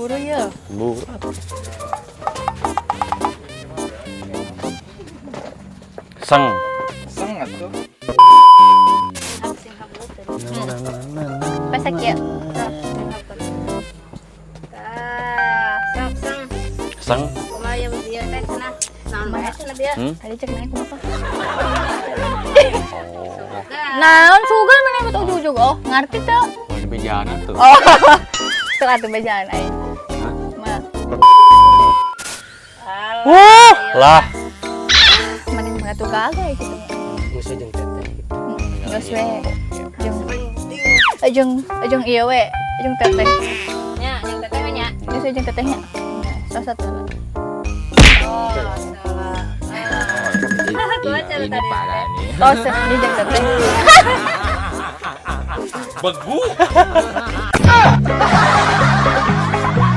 Buru ya. Buru. Seng. Seng atuh. Sing habut. Pesek ya. Tah, sok seng. Seng. Kumaha ya bieu teh cenah? Naon bae cenah bieu? Tadi cek naik kumaha? Oh. Naon sugan mana ikut ujug-ujug, oh, ngerti tuh. Mau di bejana tuh. Oh. Tuh atuh bejaan aing. Ma, Wuh, lah. mana mah tuh kagak gitu. Geus jeung teteh. Geus we. Jeung jeung jeung ieu we, jeung teteh. Nya, jeung teteh we nya. Geus we jeung tetehnya. Salah satu lah. Oh, salah. Ini, Tadi. ini parah nih. Tos, ini jeung teteh. Begu.